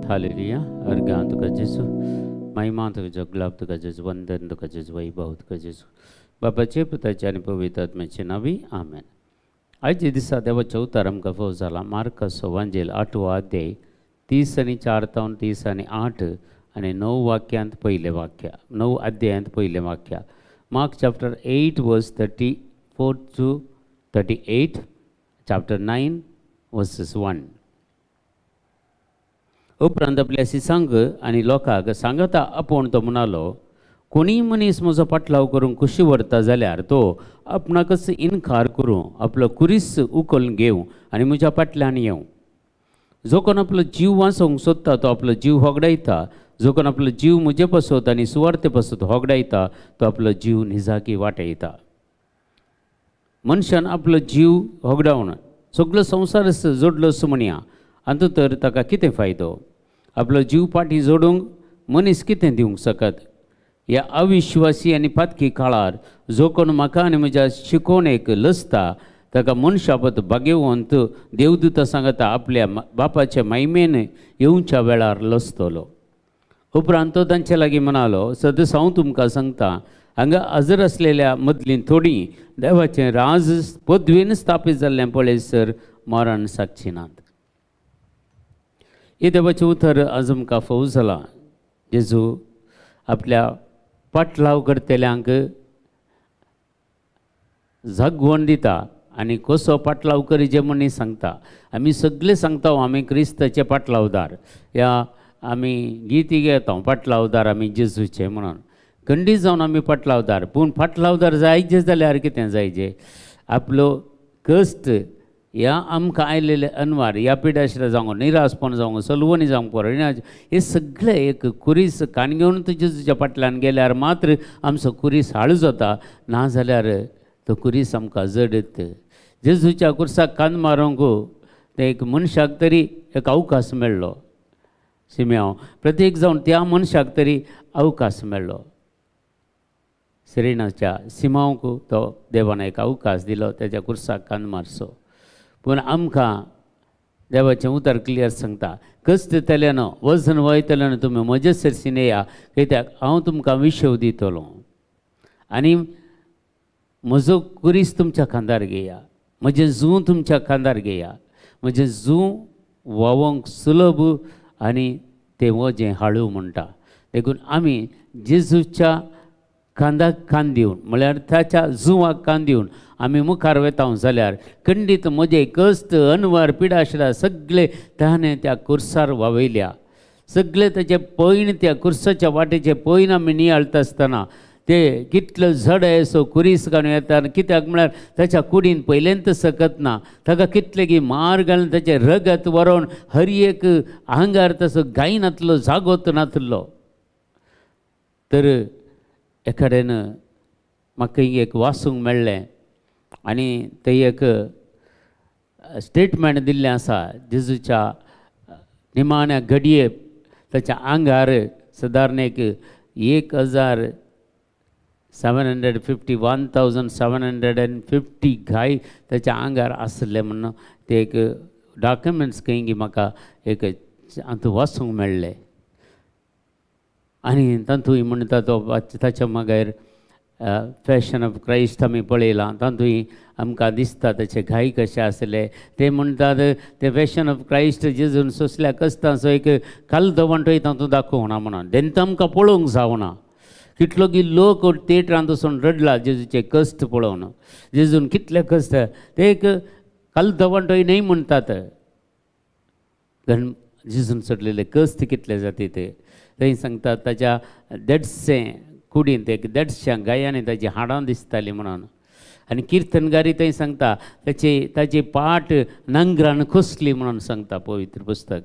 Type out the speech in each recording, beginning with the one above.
Hallelujah. अर्घां तुका जेजू, महिमा तुका जगलाब तुका जेजू, वंदन तुका जेजू, वैभव तुका जेजू। बापाचे पुताचे आनी पवित्र आत्म्याचे नांवी आमेन। आयच्या दिसा देवाचें उतर आमकां फाव जाला मार्काचो वांजेल 8वो अध्याय 30 आनी 4 तावन 30 आनी 8 आनी 9 वाक्यांत पयलें वाक्य, 9 अध्यायांत पयलें वाक्य। Mark chapter 8 verse 34 to 38, chapter 9 verses 1। उपरांत आपल्या शिसांक आनी लोकांक सांगता आपोवन तो म्हणालो, कोणीय मनीस म्हजो पाटलाव करूंक खुशी व्हरता जाल्यार तो आपणाकच इनकार करूं, आपलो कुरीस उखलून घेवं आनी म्हज्या फाटल्यान येवं। जो कोण आपलो जीव वांचोवंक सोदता तो आपलो जीव होगडायता, जो कोण आपलो जीव म्हजे पासत आनी सुवार्थे पासत होगडायता तो आपलो जीव निजाकी वाटयता। मनशान आपलो जीव होगडावन सगलो संवसार जोडलो म्हणया, आतां तर ताका कितें फायदो? आपलो जीव पाटी जोडूंक मनीस कितें दिवंक शकत? ह्या अविश्वासी आनी पातकी काळार जो कोण म्हाका आनी म्हज्या शिकोवणेक लजता ताका मनशापत भाग्यवंत देवदूता सांगता आपल्या बापाच्या महिमेन येवच्या वेळार लजतलो। उपरांत तो तांचे लागीं म्हणालो, सदस हांव तुमकां सांगता, हांगा हजर आसलेल्या मदलीं थोडीं देवाचें राज पदवेन स्थापीत जाल्लें पळयसर मरण सागची नात। हे देवाचें उतर आज आमकां फाव जालां। जेजू आपल्या पाटलाव करतल्यांक जागवण दिता आनी कसो पाटलाव करीचे म्हूण सांगता। आमी सगळे सांगता आमी क्रिस्ताचे पाटलावदार, ह्या आमी गीती घेता पाटलावदार आमी जेजूचे म्हणून खंडीत जावन आमी पाटलावदार। पूण पाटलावदार जायचे जाल्यार कितें जायचे? आपलो कश्ट ह्या आमकां आयलेले अनवार, ह्या पिडाशिरा जावं, निराशपण जावं, सलवणी जावं, पोरण्या हे सगळे एक कुरीस कान घेवन जेजूच्या फाटल्यान गेल्यार मात्र आमचो कुरीस हाळू जाता, ना जाल्यार तो कुरीस आमकां जडत। जेजूच्या कुर्साक कान मारूंक ते एक मनशाक तरी एक अवकाश मेळ्ळो, सिम्यांव प्रत्येक जावन त्या मनशाक तरी अवकाश मेळ्ळो। सिरिनाच्या सिमांवक तो देवान एक अवकाश दिलो तेच्या कुर्साक कान मारचो। पूण आमकां देवाचें उतर क्लियर सांगता, कश्ट येतल्यान वजन वयतल्यान तुमी म्हजे सरशीन येया, कित्याक हांव तुमकां विशव दितलो आनी म्हजो कुरीस तुमच्या खांदार घेया, म्हजें जूं तुमच्या खांदार घेया, म्हजें जूं व्हांवंक सुलभ आनी तें वजें हाळू म्हणटा। देखून आमी जेजूच्या खांदाक कान दिवन, म्हळ्यार ताच्या जुवाक कान दिवन आमी मुखार वेता जाल्यार खंडीत म्हजे कश्ट अनवार पिडाशिरा सगळे ताणें त्या कुर्सार वावयल्या, सगळे ताचे पैण त्या कुर्साच्या वाटेचे पैण आमी नियाळटा आसतना ते कितलो जड असो कुरीस घालून येता। कित्याक म्हळ्यार ताच्या कुडीन पयल्यांत सकत ना, ताका कितले की मार घालून ताचें रगत वरोवन हर एक आंगार तसो गाय नातलो, जागोत नातलो। तर एकाडेन म्हाका एक वाचूंक मेळ्ळें आनी थंय एक स्टेटमेंट दिल्लें आसा, जेजूच्या निमाण्या घडये ताच्या आंगार सदारण एक 1750 1750 घाय ताच्या आंगार आसले म्हणून ते एक डॉक्युमेंट्स खंय म्हाका एक हातूंत वाचूंक मेळ्ळें। आनी तातूंय म्हणटा तो ताच्या मागीर फॅशन ऑफ क्रायस्ट आमी पळयलां, तातूंय आमकां दिसता ताचे घाय कशे आसले ते म्हणटात। ते फॅशन ऑफ क्रायस्ट जेजून सोंसल्या कश्टांचो एक कालदो वांटोय तातूंत दाखोवना म्हणून तेन्ना आमकां पळोवंक जावना। कितलो की लोक थिएटरांत वचून रडला जेजूचे कश्ट पळोवन, जेजून कितले कश्ट ते एक कालदो वांटोय न्हय म्हणटात, कारण जेजून सोडलेले कश्ट कितले जाता ते थंय सांगतात। ताच्या देडशें कुडींत एक 150 गायांनी ताची हाडां दिसतालीं म्हणून। आनी किर्तनगारी थंय सांगता ताची पाट नांगरान खोसली म्हणून सांगता पवित्र पुस्तक।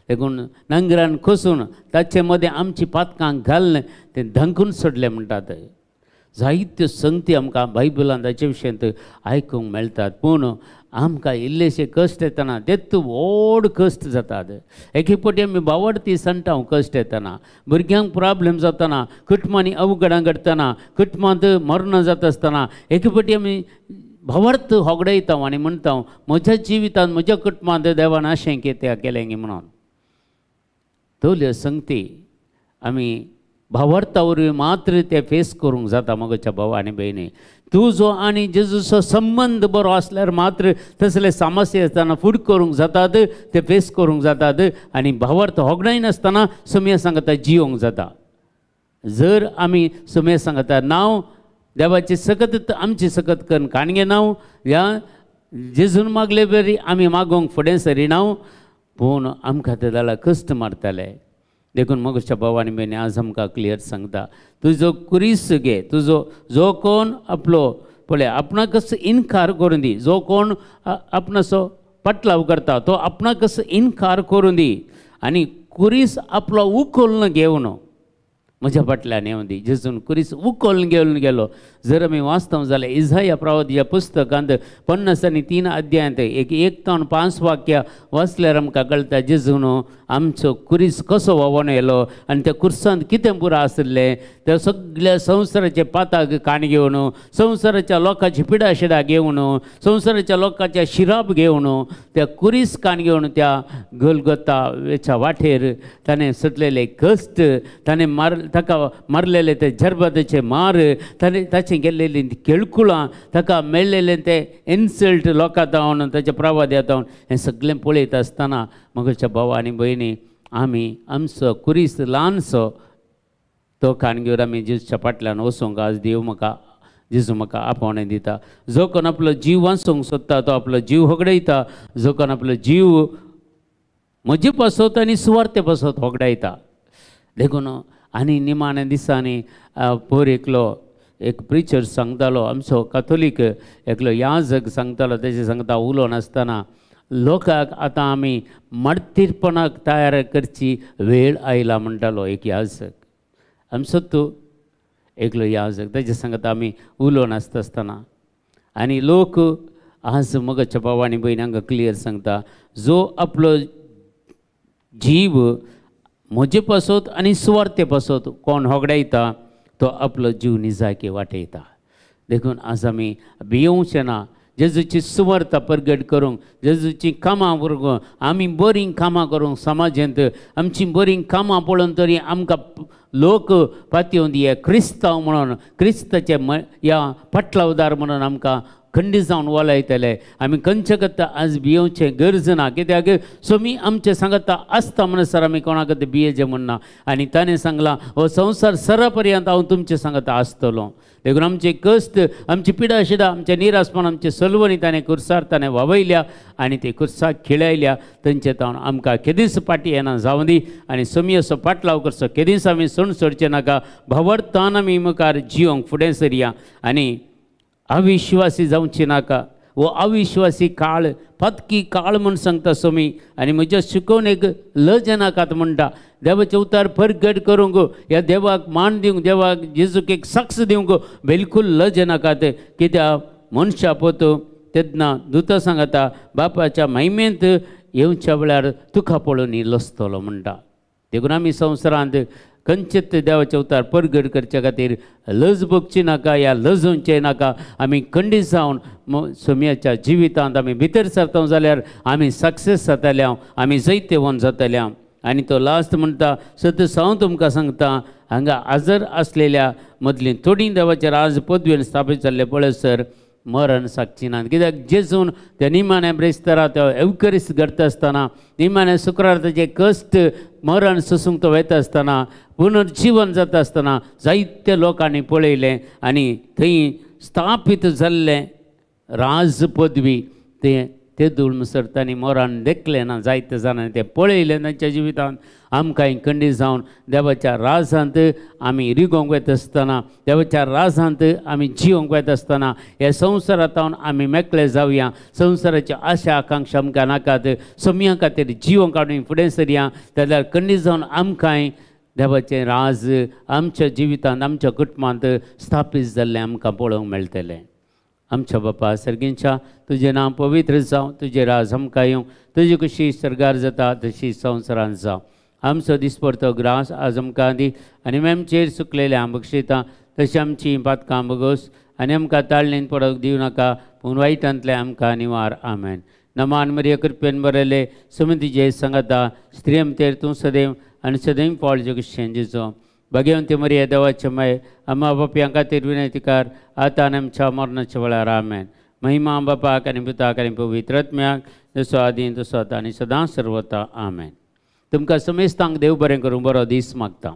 देखून नांगरान खोसून ताचे मदें आमची पातकां घालून तें धंकून सोडलें म्हणटात। जायत्यो संगती आमकां बायबलान ताचे विशयांत आयकूंक मेळटात. पूण आमकां इल्लेशे कश्ट येतना तेत व्हड कश्ट जातात. एक फावटी आमी बावडती सांगता कश्ट येतना, भुरग्यांक प्रॉब्लेम जातना, कुटुंबांनी अवघडां घडटना, कुटुंबांत मरणां जाता आसतना एक फावटी आमी भावार्थ होगडयता आनी म्हणटा म्हज्या जिवितांत म्हज्या कुटुंबांत देवान अशें कितें केलें म्हणून. तोल्यो संगती आमी भावार्था वरवीं मात्र ते फेस करूंक जाता. म्हज्या भाव आनी भयणी, तुजो आनी जेजूचो संबंद बरो आसल्यार मात्र तसले समस्या आसतना फुड करूंक जातात, ते फेस करूंक जातात आनी भावार्थ होगडायनासतना सुमया सांगता जियोंक जाता. जर आमी सुमया सांगता नांव देवाची सकत आमची सकत करून काणगे नांव ह्या जेजून मागले बरी आमी मागोवंक फुडें सरिनाव, पूण आमकां ते जाल्यार कश्ट मारताले. देखून म्हज्या भाव आनी भयणी आज आमकां क्लियर सांगता, तुजो कुरीस घे, तुजो जो कोण आपलो पळय आपणाकच इनकार करून दी, जो कोण आपणाचो पटलाव करता तो आपणाकच इनकार करून दी आनी कुरीस आपलो उखलून घेवन म्हज्या फाटल्यान येवन दी. जेजून कुरीस उखलून घेवन गेलो. जर आमी वाचता जाल्यार इजाया प्रवादीच्या पुस्तकांत 53 अध्यायांत 1-5 वाक्य वाचल्यार आमकां कळटा जेजून आमचो कुरीस कसो व्हांवून येयलो आनी त्या कुर्सांत कितें पुरो आशिल्लें. त्या सगळ्या संवसाराचे पाताक काण घेवन, संवसाराच्या लोकांची पिडाशिडा घेवन, संवसाराच्या लोकांच्या शिराप घेवन, त्या कुरीस काण घेवन त्या गोलगोताच्या वाटेर ताणें सुटलेले कश्ट, ताणें ताका मारलेले ते जरबादाचे मार, ताणें ताचें गेल्लेली केळकुळां, ताका मेळ्ळेले ते इन्सल्ट लोकां जावन ताच्या प्रवाद्या जावन, हें सगळें पळयत आसतना म्हज्या भाव आनी भयणी आमी आमचो कुरीस ल्हानसो तो काण घेवन आमी जेजूच्या फाटल्यान वचूंक आज देव म्हाका जेजू म्हाका आपोवणें दिता. जो कोण आपलो जीव वाचोवंक सोदता तो आपलो जीव होगडायता, जो कोण आपलो जीव म्हजे पासत आनी सुवार्थे पासत होगडायता. देखून आनी निमाण्या दिसांनी पोर एकलो एक प्रिचर सांगतालो, आमचो काथोलीक एकलो याजक सांगतालो, तेजे सांगता उलोवन आसतना लोकांक आतां आमी मार्तीरपणाक तयार करची वेळ आयला म्हणटालो एक याजक. आमचो तूं एकलो याजक तेजे सांगता आमी उलोवन आसता आसतना आनी लोक आज म्हज्या भाव आनी भयणी हांगा क्लियर सांगता, जो आपलो जीव म्हजे पासत आनी सुवार्थे पासत कोण होगडायता तो आपलो जीव निजाकी वाटयता. देखून आज आमी भियोवचें ना, जेजूची सुवार्थ परगट करूंक, जेजूची कामां करूंक, आमी बरीं कामां करूंक समाजांत आमची बरीं कामां पळोवन तरी आमकां लोक पातयेवन हे क्रिस्तांव म्हणून, क्रिस्ताचे ह्या पाटलावदार म्हणून आमकां खंडीत जावन वलायतले. आमी खंयचे करता आज भियोवचें गरज ना, कित्याक सोमी आमचें सांगता आसता म्हणसर आमी कोणाक भियेचें म्हणना. आनी ताणें सांगलां हो संवसार सरा पर्यंत हांव तुमचें सांगता आसतलो. देखून आमचे कश्ट, आमची पिडा शिडा, आमचें निरासपण, आमचे सलवणी ताणें कुर्सार ताणें वावयल्या आनी ते कुर्साक खिळायल्या. थंयचे तावन आमकां केदींच फाटीं येना जावं दी आनी सोमी असो पाटलाव करचो केदींच आमी सोण सोडचें नाका. भावार्थान आमी मुखार जियोंक फुडें सरया आनी अविश्वासी जावची नाका. वो अविश्वासी काळ पातकी काळ म्हूण सांगता सोमी आनी म्हज्या शिकोवणेक लज नाकात म्हणटा. देवाचें उतार परगट करूंक, ह्या देवाक मान दिवंक, देवाक जेजूक एक सक्स दिवंक बिलकूल लज नाकात. कित्याक मनशा पोतो तेन्ना दुता सांगता बापाच्या महिमेंत येवच्या वेळार तुका पळोवन लजतलो म्हणटा. देखून आमी संवसारांत खंयचेच देवाचे उतार परगट करचे खातीर लज भोगची नाका या लजोवचें नाका. आमी खंडीत जावन सोम्याच्या जिवितांत आमी भितर सरता जाल्यार आमी सक्सेस जातले, आमी जैतवंत जातले. आनी तो लास्ट म्हणटा सत हांव तुमकां सांगता हांगा आजर आसलेल्या मदलीं थोडीं देवाचे राज पदवेन स्थापीत जाल्ले पळयसर मरण सागची ना. कित्याक जेजून त्या निमाण्या ब्रेस्तारा त्या एवकरीस घडता आसतना, निमाण्या शुक्रार ताचे कश्ट मरण सोसूंक तो वयता आसतना, पुनर्जिवन जाता आसतना जायत्या लोकांनी पळयलें आनी थंय स्थापीत जाल्लें राज पदवी तें तेदूळ म्हणसर तांणी मरण देखलें ना. जायते जाणांनी तें पळयलें तांच्या जिवितांत. आमकां खंडीत जावन देवाच्या राजांत आमी रिगोवंक वयता आसतना, देवाच्या राजांत आमी जियोंक वयता आसतना ह्या संवसारांत आमी मेकळे जावया. संवसाराची आशा आकांक्षा आमकां नाकात, सोम्या खातीर जिवोंक आमी फुडें सरया. जाल्यार खंडीत जावन आमकांय देवाचें राज आमच्या जिवितांत आमच्या कुटुंबांत स्थापीत जाल्लें आमकां पळोवंक मेळटलें. आमच्या बापा सर्गींच्या तुजें नांव पवित्र जावं, तुजें राज आमकां येवं, तुजी कशी सर्गार जाता तशी संवसारांत जावं. आमचो दिसपडतो ग्रास आज आमकां दी आनी आमचेर सुकलेले आम बक्षिता तशी आमची पातकां बगोस आनी आमकां ताळणेन पडोवंक दिवं नाका पूण वायटांतलें आमकां निवार. आमेन. नमान मरिया कृपेन बरयले समितीचे सांगाता स्त्रियमतेर तूं सदैव आनी सदैव फळ जगशें जेजो. भाग्यवंती मरिया देवाचे माय आम्हा बापयां खातीर विनंती कर आतां आनी आमच्या मरणाच्या वेळार. आमेन. महिमा बापाक आनी पुताक आनी पवित्र आत्म्याक जसो आदी तसो आतां आनी सदां सर्वता. आमेन. तुमकां समेस्तांक देव बरें करूं, बरो दीस मागता.